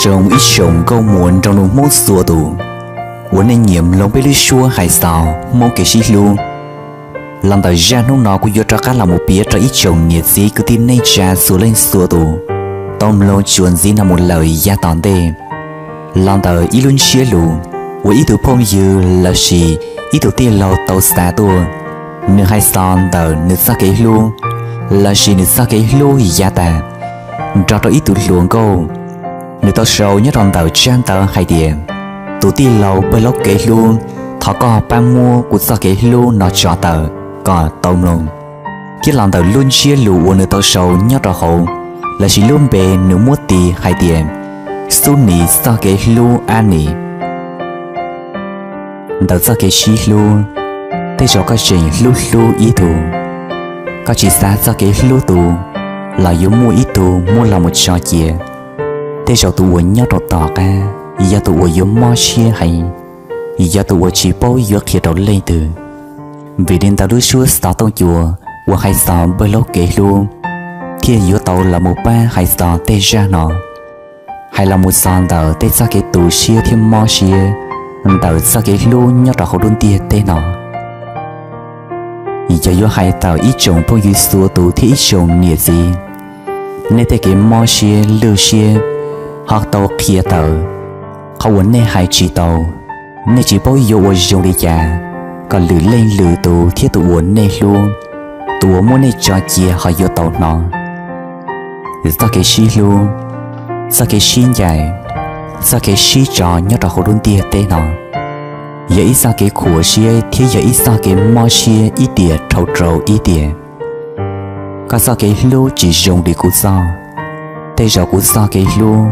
Zoo ib tsoom nkauj muam nraug nus Hmoob txhua tus uas nej nyiam mloog peb lub suab hais xov Hmoob kev sib hlub. Los ntawm zaj hnub no kuv yuav rov qab los mus piav rau ib tsoom niam txiv kwv tij neej tsa txhua leej txhua tus tau mloog txuas ntxiv no mus lawm yav tom ntej. Los ntawm ib lub ntsiab lus uas ib tug phooj ywg lossis ib tug tij laug tau xa tuaj, nws hais xov ntawm nws txoj kev hlub lossis nws txoj kev hlub yav tas nrog rau ib tug hluas nkauj. Nws tau sau nyob rau ntawm tsab ntawv hais tias, tus tij laug npawg Laub kev hlub, thov koj pab muab kuv txoj kev hlub no tso tawm kom tau mloog. Thiab los ntawm lub ntsiab lus uas nws tau sau nyob rau hauv lossis lub npe nws muab tis hais tias, xub nis txoj kev hlub ab nis. Ntawm txoj kev sib hlub, tej zaum koj tseem hlub hlub ib tug, koj tsis xav txoj kev hlub tus los yuav muaj ib tug muab los mus tso cia. Tej zaum tus uas nyob rau tom qab yog tus uas yuav mob siab heev, yog tus uas tsis paub yuav qhia rau leej twg. Vim li ntawd lub suab xov tooj cua uas hais xov npawg Laub kev hlub thiaj yuav tau los mus pab hais xov tej zaj no, hais los mus xov ntawm tej txoj kev tu siab thiab mob siab ntawm txoj kev hlub nyob rau hauv lub ntiaj teb no. Yog yuav hais tawm ib tsoom phooj ywg txhua tus thiab ib tsoom niam txiv, nej tej kev mob siab lwj siab ho tau qhia tawm qhov uas nej hais tsis tau. Nej tsis paub yuav ua zoo li cas kom lwm leej lwm tus thiab tus uas nej hlub, tus uas muab nej tso cia ho yuav tau hnov. Txoj kev sib hlub, txoj kev sib ncaim, txoj kev sib tso nyob rau hauv lub ntiaj teb no yog ib txoj kev khuam siab thiab yog ib txoj kev mob siab ib tiam dhau rau ib tiam. Koj txoj kev hlub tsis zoo li kuv txoj, tej zaum kuv txoj kev hlub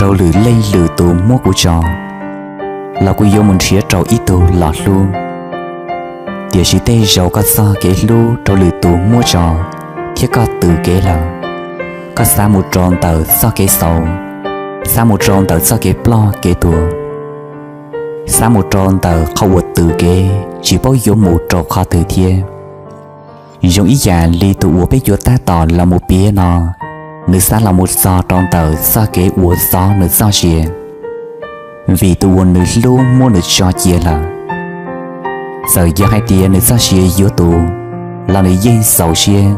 raug lwm leej lwm tus muab kuv tso los kuv yuav mus nrhiav rau ib tug los hlub. Tiam sis tej zaum koj txoj kev hlub raug lwm tus muab tso thiab koj tws kev lawm. Koj xav mus rau ntawm txoj kev xaus, xav mus rau ntawm txoj kev ploj kev tuag, xav mus rau ntawm qhov uas tws kev tsis paub yuav mus rau qhov twg thiab. Zoo ib yam li tus uas peb yuav tab tom los mus piav no, nws xav los mus txog rau ntawm txoj kev uas xov nws txoj sia, vim tus uas nws hlub muab nws tso cia lawm. Txawm yog hais tias nws txoj sia yuav tu los nws yeej txaus siab.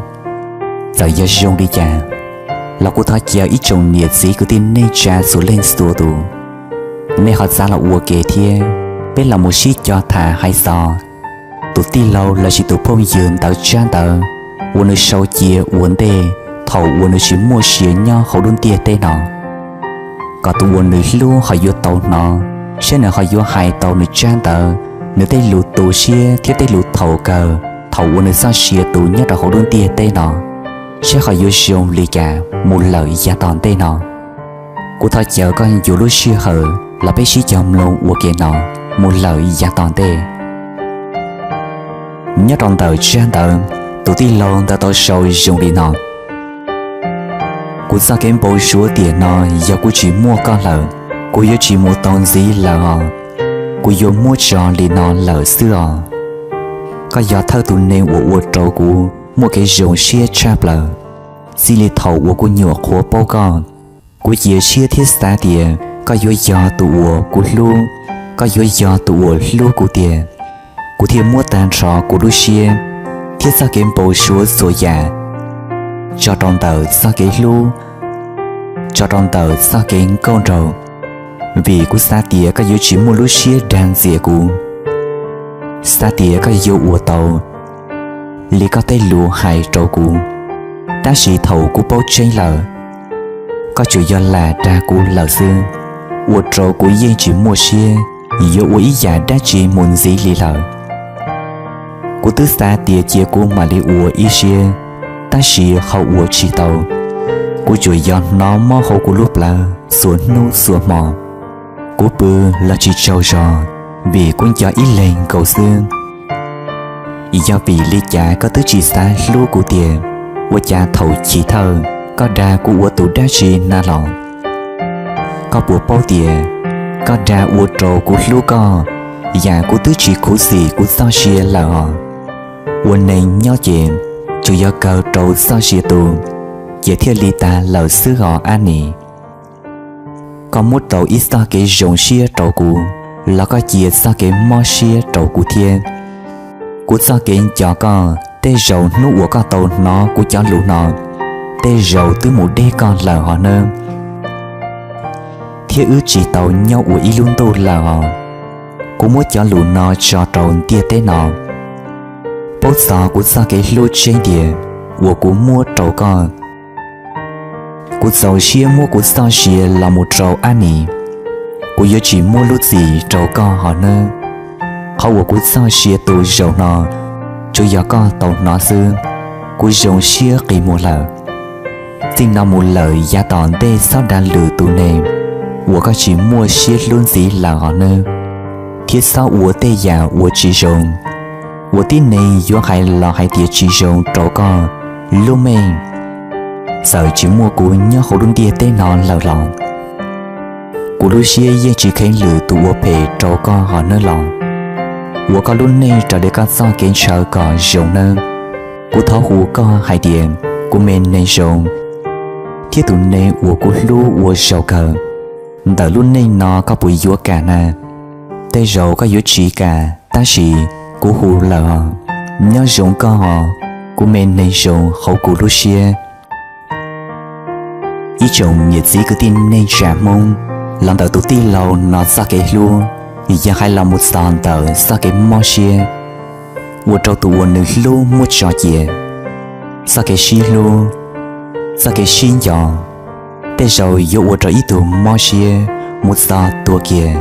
Txawm yog zoo li cas los kuv thov caw ib tsoom niam txiv kwv tij neej tsa txhua leej txhua tus, nej ho txav los ua ke thiab peb los mus sib cog tham hais xov tus tij laug lossis tus phooj ywg ntawd tsab ntawv uas nws sau cia ua ntej thaum uas nws tsis muaj sia nyob hauv lub ntiaj teb no, kom tus uas nws hlub ho yuav tau hnov, saib nws ho yuav hais tau nws tsab ntawv, nws tej lus tu siab thiab tej lus thaum kawg thaum uas nws txoj sia tu nyob rau hauv lub ntiaj teb no, saib ho yuav zoo li cas mus lawm yav tom ntej no. Kuv thov caw koj yuav lub sij hawm los peb sib cog mloog ua ke no mus lawm yav tom ntej. Nyob rau ntawm tsab ntawv, tus tij laug ntawd tau sau zoo li no: Kuv txoj kev npau suav tiam no yog kuv tsis muaj koj lawm, kuv yuav tsis mus tau ntxiv lawm os. Kuv yuav muab tso li no lawm xwb os. Koj yog thawj tus neeg uas ua rau kuv muaj kev zoo siab tshaj plaws. Txij li thaum uas kuv nyuam qhuav paub koj, kuv cia siab thiab xav tias koj yuav yog tus uas kuv hlub, koj yuav yog tus uas hlub kuv tiag. Kuv thiaj muab tag nrho kuv lub siab thiab txoj kev npau suav txhua yam tso rau ntawm txoj kev hlub, tso rau ntawm txoj kev nkauj nraug, vim kuv xav tias koj yuav tsis muaj lub siab dag ntxias kuv, xav tias koj yuav ua tau li koj tej lus hais rau kuv. Tab sis thaum kuv paub tseeb lawm, koj tsuas yog lam dag kuv lawm xwb, ua rau kuv yeej tsis muaj siab yuav ua ib yam dab tsi mus ntxiv li lawm. Kuv twb xav tias cia kuv mam li ua ib siab, tab sis ho ua tsis tau. Kuv tsuas yog hnov mob hauv kuv lub plawv txhua hnub txhua hmo. Kuv pw los tsis tsaug zog, vim kuv nco ib leeg nkaus xwb. Yog vim li cas koj twb tsis xav hlub kuv tiag? Ua cas thaum chiv thawj koj dag kuv ua tus dab tsi na los? Koj puas paub tias koj dag ua rau kuv hlub koj yam kuv twb tsis khuv xim kuv txoj sia lawm os? Ua neeg nyob ces tsuas yog kawg rau txoj sia tu, ces thiaj li tag lawm xwb os ab nis. Koj muab rau ib txoj kev zoo siab rau kuv, los koj cia txoj kev mob siab rau kuv thiab. Kuv txoj kev nco koj, tej zaum hnub uas koj tau hnov kuv cov lus no, tej zaum twb mus deb koj lawm hos nawb. Thiab wb tsis tau nyob ua ib lub ntuj lawm os. Kuv muab cov lus no tso rau ntiaj teb no, paub txog kuv txoj kev hlub tseeb tiag uas kuv muab rau koj. Kuv txaus siab muab kuv txoj sia los mus rau Ab Mis, kuv yuav tsis muab lub txim rau koj hos nawb. Qhov uas kuv txoj sia tu zaum no, tsuas yog koj tau hnov xwb, kuv zoo siab qi muag lawm. Txij no mus lawm yav tom ntej txhob dag lwm tus neeg uas koj tsis muaj siab hlub ntxiv lawm hos nawb, thiab txhob ua tej yam uas tsis zoo, uas tib neeg yuav hais los hais tias tsis zoo rau koj lub meej. Txawm tsis muaj kuv nyob hauv lub ntiaj teb no lawm los, kuv lub siab yeej tsis kheev lwm tus ua phem rau koj hos nawb los. Ua koj lub neej raws li koj txoj kev ntshaw kom zoo nawb. Kuv thov hu koj hais tias kuv me neeg zoo, thiab tus neeg uas kuv hlub ua zaum kawg. Ntawm lub neej no koj puas yuav kam na? Tej zaum koj yuav tsis kam, tab sis kuv hu lawm os. Nyob zoo koj os, kuv me neeg zoo hauv kuv lub siab. Ib tsoom niam txiv kwv tij neej tsa Hmoob, los ntawm tus tij laug no txoj kev hlub, yog hais los mus txog ntawm txoj kev mob siab, ua rau tus uas nws hlub muab tso cia. Txoj kev sib hlub, txoj kev sib nco, tej zaum yuav ua rau ib tug mob siab mus txog tuag kiag.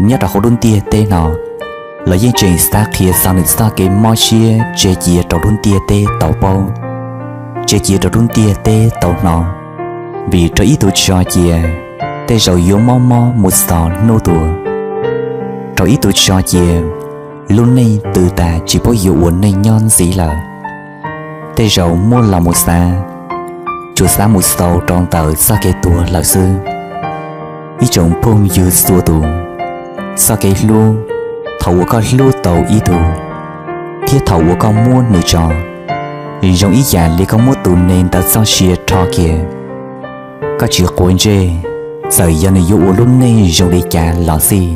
Nyob rau hauv lub ntiaj teb no, los yeej tseem xav qhia txog nws txoj kev mob siab tseg cia rau lub ntiaj teb tau paub, tseg cia rau lub ntiaj teb tau hnov. Vim rau ib tug tso cia, tej zaum yuav mob mob mus txog hnub tuag. Rau ib tug tso cia, lub neej tws tas tsis paub yuav ua neej nyob ntxiv lawm. Tej zaum muab los mus xav, tsuas xav mus xaus rau ntawm txoj kev tuag lawm xwb. Ib tsoom phooj ywg txhua tus, txoj kev hlub, thaum uas koj hlub tau ib tug, thiab thaum uas koj muab nws tso, zoo ib yam li koj muab tus neeg ntawd txoj sia rho kiag. Koj tsis quav ntsej, txawm yog nws yuav ua lub neej zoo li cas los xij.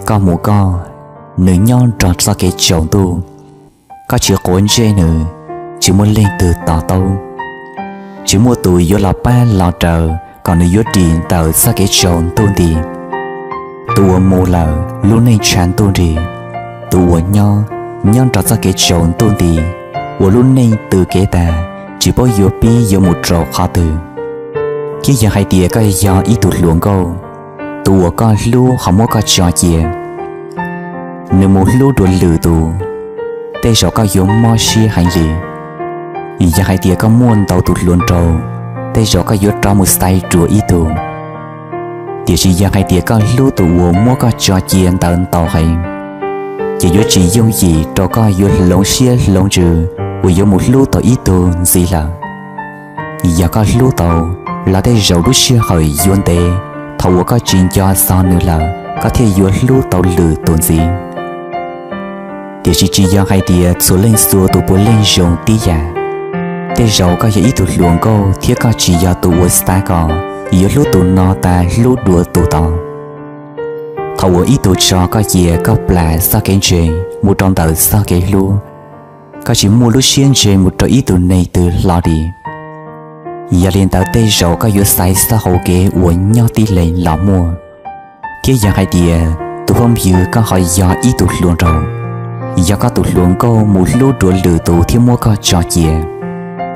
Koj mus koj, nws nyob nrog txoj kev tsaus ntuj. Koj tsis quav ntsej nws, tsis muaj leej twg to taub. Tsis muaj tus yuav los pab los raws kom nws yuav dim ntawm txoj kev tsaus ntuj nti. Tus uas mus lawm lub neej tshav ntuj nrig, tus uas nyob, nyob nrog txoj kev tsaus ntuj nti, ua lub neej tws kev tas, tsis paub yuav pib yuav mus rau qhov twg. Thiab yog hais tias koj yog ib tug hluas nkauj, tus uas koj hlub ho muab koj tso cia, nws mus hlub dua lwm tus, tej zaum koj yuav mob siab heev li. Yog hais tias koj muaj ntau tus hluas nraug, tej zaum koj yuav rov mus xaiv dua ib tug. Tiam sis yog hais tias koj hlub tus uas muab koj tso cia ntawd ntau heev, ces yuav tsis yooj yim rau koj yuav hloov siab hloov ntsws uas yuav mus hlub tau ib tug ntxiv lawm. Yog koj hlub tau, los tej zaum lub sij hawm yuav ntev, thaum uas koj tsis nco txog nws lawm koj thiaj yuav hlub tau lwm tus ntxiv. Tiam sis tsis yog hais tias txhua leej txhua tus puav leej zoo tib yam. Tej zaum koj yog ib tug hluas nkauj thiab koj tsis yog tus uas xav kom yuav hlub tus no tas hlub dua tus tod. Thaum uas ib tug tso koj cia koj plam txoj kev ntseeg mus rau ntawm txoj kev hlub, koj tsis muaj lub siab ntseeg mus rau ib tug neeg twg hlo li. Yog li ntawd tej zaum koj yuav xaiv txoj hau kev uas nyob tib leeg los muaj. Thiab yog hais tias tus phooj ywg koj ho yog ib tug hluas nraug, yog koj tus hluas nkauj mus hlub dua lwm tus thiab muab koj tso cia,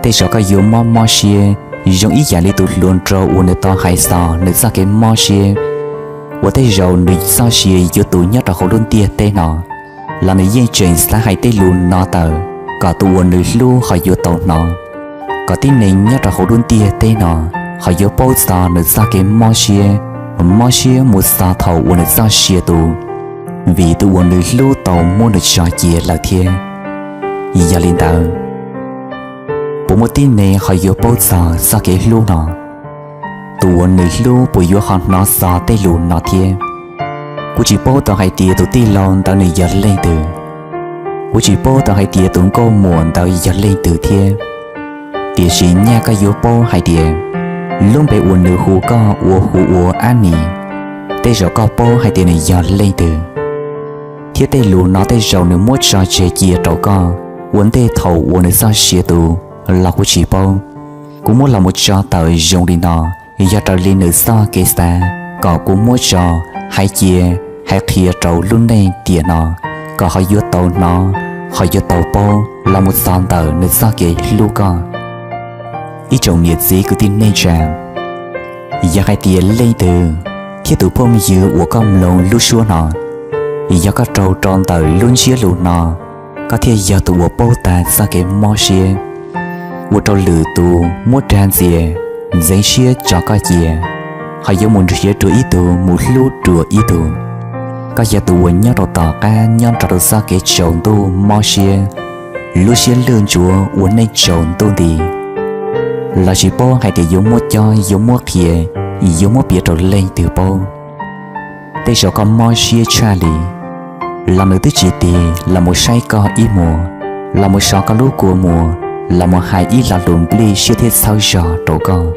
tej zaum koj yuav mob mob siab zoo ib yam li tus hluas nraug uas nws tau hais txog nws txoj kev mob siab, uas tej zaum nws txoj sia yuav tu nyob rau hauv lub ntiaj teb no, los nws yeej tseem xav hais tej lus no tawm kom tus uas nws hlub ho yuav tau hnov, kom tib neeg nyob rau hauv lub ntiaj teb no ho yuav paub txog nws txoj kev mob siab, mob siab mus txog thaum uas nws txoj sia tu, vim tus uas nws hlub tau muab nws tso cia lawm thiab. Yog li ntawd, puas muaj tib neeg ho yuav paub txog txoj kev hlub no? Tus uas nws hlub puas yuav ho hnov txog tej lus no thiab? Kuv tsis paub tau hais tias tus tij laug ntawd nws yog leej twg. Kuv tsis paub tau hais tias tus nkauj muam ntawd yog leej twg thiab. Tiam sis nyaj koj yuav paub hais tias, Lub npe uas nws hu koj ua hu ua Ab Nis. Tej zaum koj paub hais tias nws yog leej twg, thiab tej lus no tej zaum nws muab tso tseg cia rau koj ua ntej thaum uas nws txoj sia tu los kuv tsis paub. Kuv muab los mus tso tawm zoo li no, yog raws li nws txoj kev xav kom kuv muab tso, hais cia, hais qhia rau lub neej tiam no, kom ho yuav tau hnov, ho yuav tau paub los mus txog ntawm nws txoj kev hlub koj. Ib tsoom niam txiv kwv tij neej tsa, yog hais tias leej twg thiab tus phooj ywg uas koj mloog lub suab no, yog koj raug rau ntawm lub ntsiab lus no, koj thiaj yog tus uas paub tag txoj kev mob siab, ua rau lwm tus muab dag ntxias, ntxeev siab tso koj cia, ho yuav mus nrhiav dua ib tug mus hlub dua ib tug. Koj yog tus uas nyob rau tom qab nyob nrog rau txoj kev tsaus ntuj mob siab, lub siab lwj ntsuav ua neej tsaus ntuj nti, los tsis paub hais tias yuav muab cob yuav muab qhia, yuav muab piav rau leej twg paub. Tej zaum koj mob siab tshaj li, los nws twb tsis tig los mus saib koj ib muag, los mus so koj lub kua muag, los mus hais ib lo lus nplij siab thiab txhawb zog rau koj.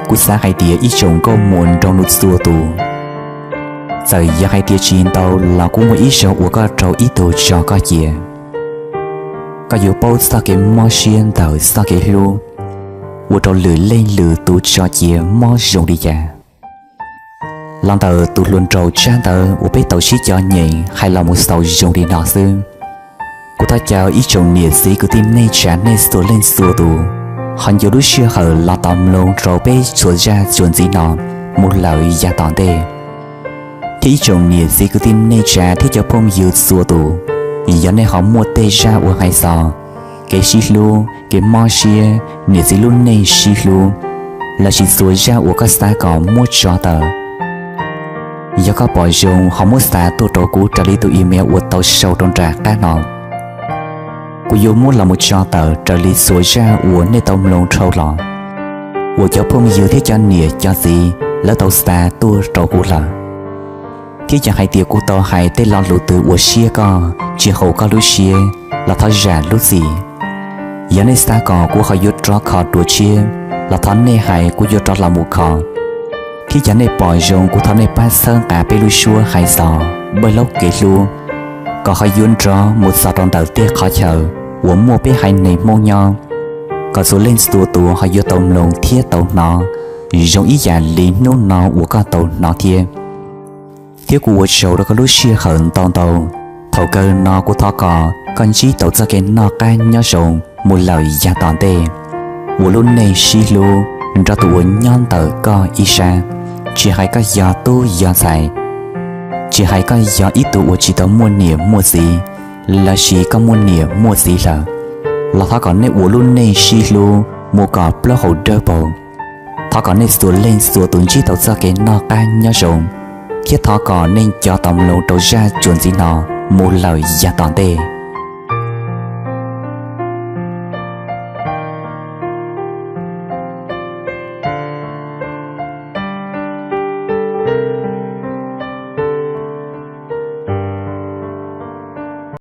Kuv xav hais tias ib tsoom nkauj muam nraug nus txhua tus, txawm yog hais tias tsis ntau los kuj muaj ib zaug uas koj raug ib tug tso koj cia. Koj yuav paub txoj kev mob siab ntawm txoj kev hlub, ua rau lwm leej lwm tus tso cia mob zoo li cas. Los ntawm tus hluas nraug tsab ntawv uas peb tau sib cov nyeem hais los mus xaus zoo li no xwb. Kuv thov caw ib tsoom niam txiv kwv tij neej tsa nej txhua leej txhua tus, ho nco lub sij hawm los tos mloog rau peb txhua zaj txhua ntxiv no mus lawm yav tom ntej. Thiab ib tsoom niam txiv kwv tij neej tsa thiab cov phooj ywg txhua tus, yog nej ho muaj tej zaj uas hais txog kev sib hlub, kev mob siab, niam txiv lub neej sib hlub, lossis txhua zaj uas koj xav kom muab tso tawm, yog koj pom zoo ho muab xa tuaj rau kuv raws li tus email uas tau sau rau nram qab no. Kuv yuav muab los mus tso tawm raws li txhua zaj uas nej tau mloog dhau los, uas cov phooj ywg thiab cov niam cov txiv lawv tau xa tuaj rau kuv lawm. Thiab yog hais tias kuv tau hais tej lo lus twg uas siab koj, tsis haum koj lub siab, los thov zam lub txim. Yog nej xav kom kuv ho yuav rov kho dua tshiab, los thov nej hais kuv yuav rov los mus kho. Thiab yog nej pom zoo kuv thov nej pab txhawb nqa peb lub suab hais txog npawj laub kev hlub, kom ho yuav nrov mus txog rau ntawm tej qhov chaw uas muaj peb haiv neeg Hmoob nyob, kom txhua leej txhua tus ho yuav tau mloog thiab tau hnov zoo ib yam li hnub no uas koj tau hnov thiab. Thiab kuv ua tsaug rau koj lub sij hawm ntau ntau. Thaum kawg no kuv thov kom koj ntsib tau txoj kev noj qab nyob zoo mus lawm yav tom ntej, ua lub neej sib hlub nrog tus uas nyob ntawm koj ib sab, tsis hais koj yog tub yog ntxhais, tsis hais koj yog ib tug uas tsis tau muaj niam muaj txiv, lossis koj muaj niam muaj txiv lawm, los thov kom nej ua lub neej sib hlub mus kom plaub hau dawb paug. Thov kom nej txhua leej txhua tus ntsib tau txoj kev noj qab nyob zoo, thiab thov kom nej nco tau mloog rau zaj txuas ntxiv no mus lawm yav tom ntej.